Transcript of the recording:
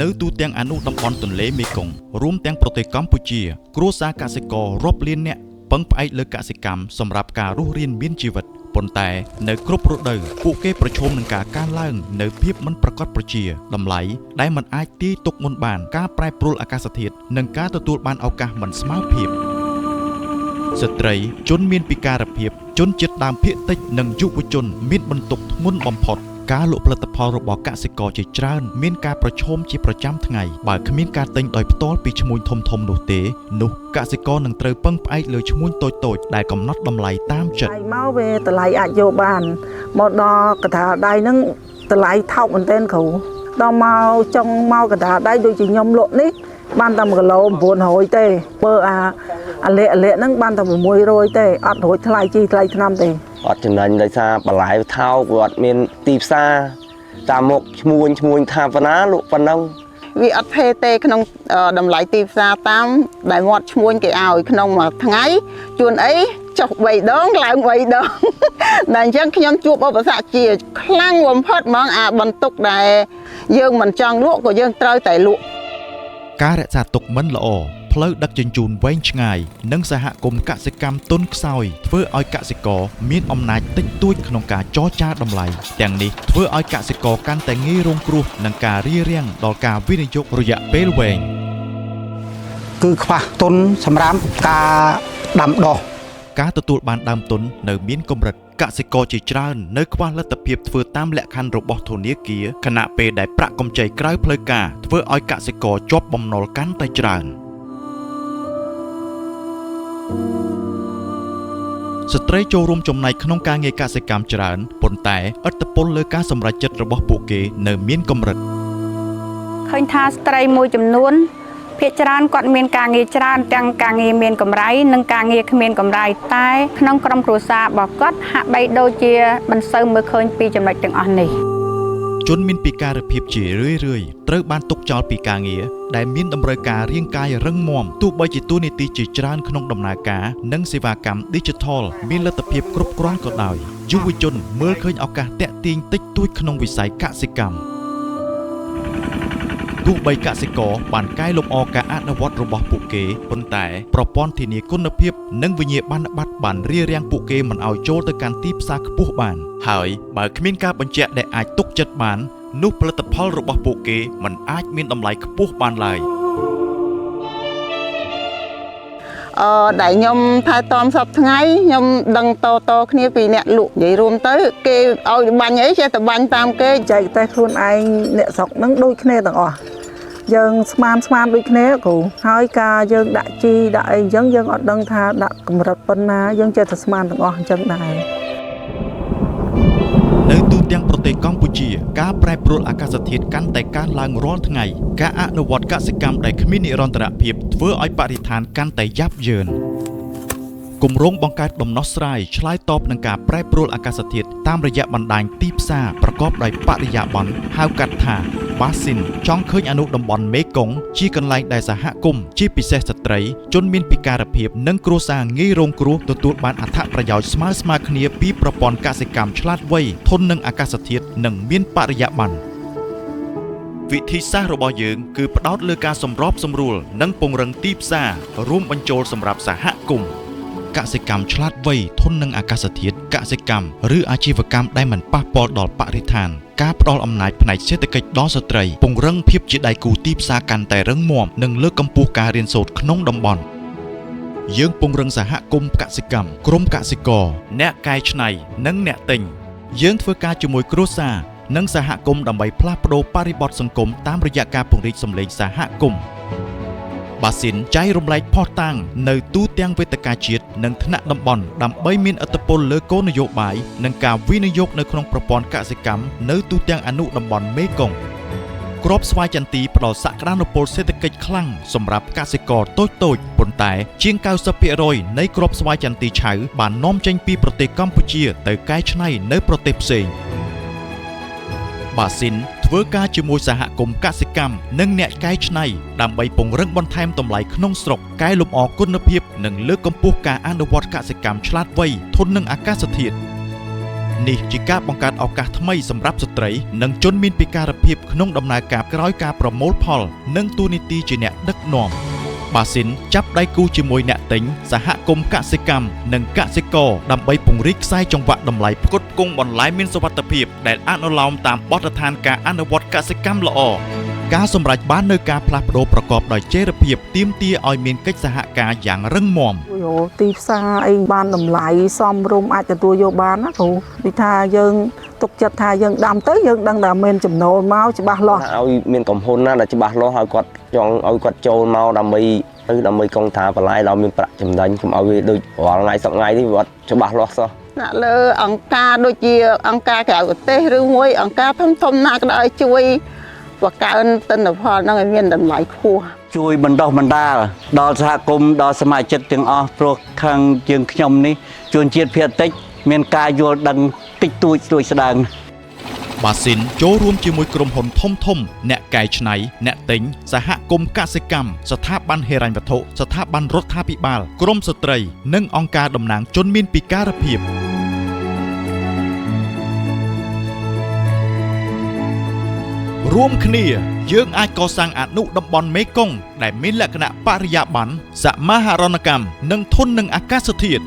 នៅទូទាំងអនុតំបន់ទន្លេមេគង្គរួមទាំងប្រទេសកម្ពុជា គ្រួសារកសិកររាប់លាននាក់ពឹងផ្អែកលើកសិកម្មសម្រាប់ការរស់រានមានជីវិតប៉ុន្តែនៅគ្រប់រដូវពួកគេប្រឈមនឹងការកើនឡើងនូវភាពមិនប្រាកដប្រជាតម្លៃដែលមិនអាចទាយទុកមុនបានការប្រែប្រួលអាកាសធាតុនិងការទទួលបានឱកាសមិនស្មើភាពស្ត្រីជនមានពិការភាពជនជាតិដើមភាគតិចនិងយុវជនមានបន្ទុកធ្ងន់បំផុតការលក់ផលិតផលរបស់កសិករជាច្រើនមានការប្រឈមជាប្រចាំថ្ងៃបើគ្មានការទិញដោយផ្ទាល់ពីឈ្មួញធំៗនោះទេនោះកសិករនឹងត្រូវពឹងផ្អែកលើឈ្មួញតូចៗដែលកំណត់តម្លៃតាមចិត្ត ដៃមកវាតម្លៃអាចយកបានមកដល់កណ្ដាលដៃហ្នឹងតម្លៃថោកមែនទែនគ្រូដល់មកចុងមកកណ្ដាលដៃដូចជាខ្ញុំលក់នេះបានតែ1គីឡូ900ទេបើអាអាលាកអាលាកហ្នឹងបានតែ600ទេអត់រួចថ្លៃជីថ្លៃថ្នាំទេ អត់ចំណេញដោយសារបន្លែថោកវាអត់មានទីផ្សារតាមមុខឈ្មួញឈ្មួញថាប៉ុណ្ណាលក់ប៉ុណ្ណឹង វាអត់ថេរទេក្នុងតម្លៃទីផ្សារតាមដែលមាត់ឈ្មួញគេឲ្យក្នុងមួយថ្ងៃជួនអីចុះ3ដងឡើង3ដង តែអញ្ចឹងខ្ញុំជួបឧបសគ្គជាខ្លាំងបំផុតហ្មងអាបន្ទុកដែលយើងមិនចង់លក់ក៏យើងត្រូវតែលក់ ការរក្សាទុកមិនល្អផ្លូវដឹកជញ្ជូនវែងឆ្ងាយនិងសហគមន៍កសិកម្មទន់ខ្សោយធ្វើឲ្យកសិករមានអំណាចតិចតួចក្នុងការចរចាតម្លៃទាំងនេះធ្វើឲ្យកសិករកាន់តែងាយរងគ្រោះនឹងការរារាំងដល់ការវិនិយោគរយៈពេលវែង គឺខ្វះទុនសម្រាប់ការដាំដុះ ការទទួលបានដើមទុននៅមានកម្រិតកសិករជាច្រើននៅខ្វះលទ្ធភាពធ្វើតាមលក្ខខណ្ឌរបស់ធនាគារខណៈពេលដែលប្រាក់កម្ចីក្រៅផ្លូវការធ្វើឲ្យកសិករជាប់បំណុលកាន់តែច្រើនស្ត្រីចូលរួមចំណែកក្នុងការងារកសិកម្មច្រើនប៉ុន្តែឥទ្ធិពលលើការសម្រេចចិត្តរបស់ពួកគេនៅមានកម្រិត ឃើញថាស្ត្រីមួយចំនួនភាគច្រើនគាត់មានការងារច្រើនទាំងការងារមានកម្រៃនិងការងារគ្មានកម្រៃតែក្នុងក្រុមគ្រួសាររបស់គាត់ហាក់បីដូចជាមិនសូវមើលឃើញពីចំណុចទាំងអស់នេះ ជនមានពិការភាពជារឿយៗត្រូវបានទុកចោលពីការងារដែលមានតម្រូវការរាងកាយរឹងមាំទោះបីជាតួនាទីជាច្រើនក្នុងដំណើរការនិងសេវាកម្ម Digital មានលទ្ធភាពគ្រប់គ្រាន់ក៏ដោយយុវជនមើលឃើញឱកាសទាក់ទាញតិចតួចក្នុងវិស័យកសិកម្មទោះបីកសិករបានកែលម្អការអនុវត្តរបស់ពួកគេប៉ុន្តែប្រព័ន្ធធានាគុណភាពនិងវិញ្ញាបនបត្របានរារាំងពួកគេមិនឲ្យចូលទៅកាន់ទីផ្សារខ្ពស់បាន ហើយបើគ្មានការបញ្ជាក់ដែលអាចទុកចិត្តបាននោះផលិតផលរបស់ពួកគេមិនអាចមានតម្លៃខ្ពស់បានឡើយ អឺដែលខ្ញុំថែទាំសពថ្ងៃខ្ញុំដឹងតតគ្នាពីអ្នកលក់និយាយរួមទៅ គេឲ្យបាញ់អីចេះតែបាញ់តាមគេ ចែកទេសខ្លួនឯងអ្នកស្រុកហ្នឹងដូចគ្នាទាំងអស់យើងស្មានស្មានដូចគ្នាគ្រូហើយការយើងដាក់ជីដាក់អីអញ្ចឹងយើងអត់ដឹងថាដាក់កម្រិតប៉ុណ្ណាយើងចេះតែស្មានទាំងអស់អញ្ចឹងដែរ នៅទូទាំងប្រទេសកម្ពុជាការប្រែប្រួលអាកាសធាតុកាន់តែកើនឡើងរាល់ថ្ងៃការអនុវត្តកសិកម្មដែលគ្មាននិរន្តរភាពធ្វើឲ្យបរិស្ថានកាន់តែយ៉ាប់យ៉ឺនគម្រោងបង្កើតដំណោះស្រាយឆ្លើយតបនឹងការប្រែប្រួលអាកាសធាតុតាមរយៈបណ្ដាញទីផ្សារប្រកបដោយបរិយាបន្នហៅកាត់ថាបាស៊ីនចង់ឃើញអនុតំបន់មេគង្គជាកន្លែងដែលសហគមន៍ជាពិសេសស្ត្រីជនមានពិការភាពនិងគ្រួសារងាយរងគ្រោះទទួលបានអត្ថប្រយោជន៍ស្មើៗគ្នាពីប្រព័ន្ធកសិកម្មឆ្លាតវៃធន់នឹងអាកាសធាតុនិងមានបរិយាបន្នវិធីសាស្ត្ររបស់យើងគឺផ្ដោតលើការសម្របសម្រួលនិងពង្រឹងទីផ្សាររួមបញ្ចូលសម្រាប់សហគមន៍កសិកម្មឆ្លាតវៃធន់នឹងអាកាសធាតុកសិកម្មឬអាជីវកម្មដែលមិនប៉ះពាល់ដល់បរិស្ថានការផ្ដល់អំណាចផ្នែកសេដ្ឋកិច្ចដល់ស្ត្រីពង្រឹងភាពជាដៃគូទីផ្សារកាន់តែរឹងមាំនិងលើកកម្ពស់ការរៀនសូត្រក្នុងតំបន់យើងពង្រឹងសហគមន៍កសិកម្មក្រុមកសិករអ្នកកែច្នៃនិងអ្នកទិញយើងធ្វើការជាមួយគ្រួសារនិងសហគមន៍ដើម្បីផ្លាស់ប្ដូរបរិបទសង្គមតាមរយៈការពង្រីកសម្លេងសហគមន៍បាស៊ីនចែករំលែកភស្តុតាងនៅទូទាំងវេទិកាជាតិនិងថ្នាក់តំបន់ដើម្បីមានឥទ្ធិពលលើគោលនយោបាយនិងការវិនិយោគនៅក្នុងប្រព័ន្ធកសិកម្មនៅទូទាំងអនុតំបន់មេគង្គគ្រាប់ស្វាយចន្ទីផ្ដល់សក្តានុពលសេដ្ឋកិច្ចខ្លាំងសម្រាប់កសិករតូចៗប៉ុន្តែជាង90%នៃគ្រាប់ស្វាយចន្ទីឆៅបាននាំចេញពីប្រទេសកម្ពុជាទៅកែច្នៃនៅប្រទេសផ្សេងបាស៊ីនធ្វើការជាមួយសហគមន៍កសិកម្មនិងអ្នកកែច្នៃដើម្បីពង្រឹងបន្ថែមតម្លៃក្នុងស្រុកកែលម្អគុណភាពនិងលើកកម្ពស់ការអនុវត្តកសិកម្មឆ្លាតវៃធន់នឹងអាកាសធាតុ។ នេះជាការបង្កើតឱកាសថ្មីសម្រាប់ស្ត្រីនិងជនមានពិការភាពក្នុងដំណើរការក្រោយការប្រមូលផល និងតួនាទីជាអ្នកដឹកនាំបាស៊ីនចាប់ដៃគូជាមួយអ្នកទិញសហគមន៍កសិកម្មនិងកសិករដើម្បីពង្រីកខ្សែចង្វាក់តម្លៃផ្គត់ផ្គង់បន្លែមានសុវត្ថិភាពដែលអនុលោមតាមបទដ្ឋានការអនុវត្តកសិកម្មល្អការសម្រេចបាននូវការផ្លាស់ប្ដូរប្រកបដោយចីរភាពទាមទារឲ្យមានកិច្ចសហការយ៉ាងរឹងមាំ យោទីផ្សារអីបានតម្លៃសមរម្យអាចទទួលយកបានណាគ្រូដូចថាយើងទុកចិត្តថាយើងដាំទៅយើងដឹងថាមានចំណូលមកច្បាស់លាស់ ឲ្យមានកំហ៊ុនណាដែលច្បាស់លាស់ឲ្យគាត់ចង់ឲ្យគាត់ចូលមកដើម្បីទៅដើម្បីកងថាបន្លែដល់មានប្រាក់ចំណេញកុំឲ្យវាដូចរាល់ថ្ងៃសប្តាហ៍នេះវាអត់ច្បាស់លាស់សោះ ថ្នាក់លើអង្គការដូចជាអង្គការក្រៅប្រទេសឬមួយអង្គការធំធំណាក៏ដោយជួយបង្កើនទិន្នផលហ្នឹងឲ្យមានតម្លៃខ្ពស់ ជួយបណ្ដោះបណ្ដាលដល់សហគមន៍ដល់សមាជិកទាំងអស់ព្រោះខាងជាងខ្ញុំនេះជួនជាតិភាគតិចមានការយល់ដឹងតិចតួចស្រួយស្ដើង បាស៊ីនចូលរួមជាមួយក្រុមហ៊ុនធំធំអ្នកកែច្នៃអ្នកទិញសហគមន៍កសិកម្មស្ថាប័នហិរញ្ញវត្ថុស្ថាប័នរដ្ឋាភិបាលក្រមស្ត្រី និងអង្គការតំណាងជនមានពិការភាពរួមគ្នា យើងអាចកសាងអនុតំបន់មេគង្គដែលមានលក្ខណៈបរិយាបន្នសមាហរណកម្មនិងធន់នឹងអាកាសធាតុ។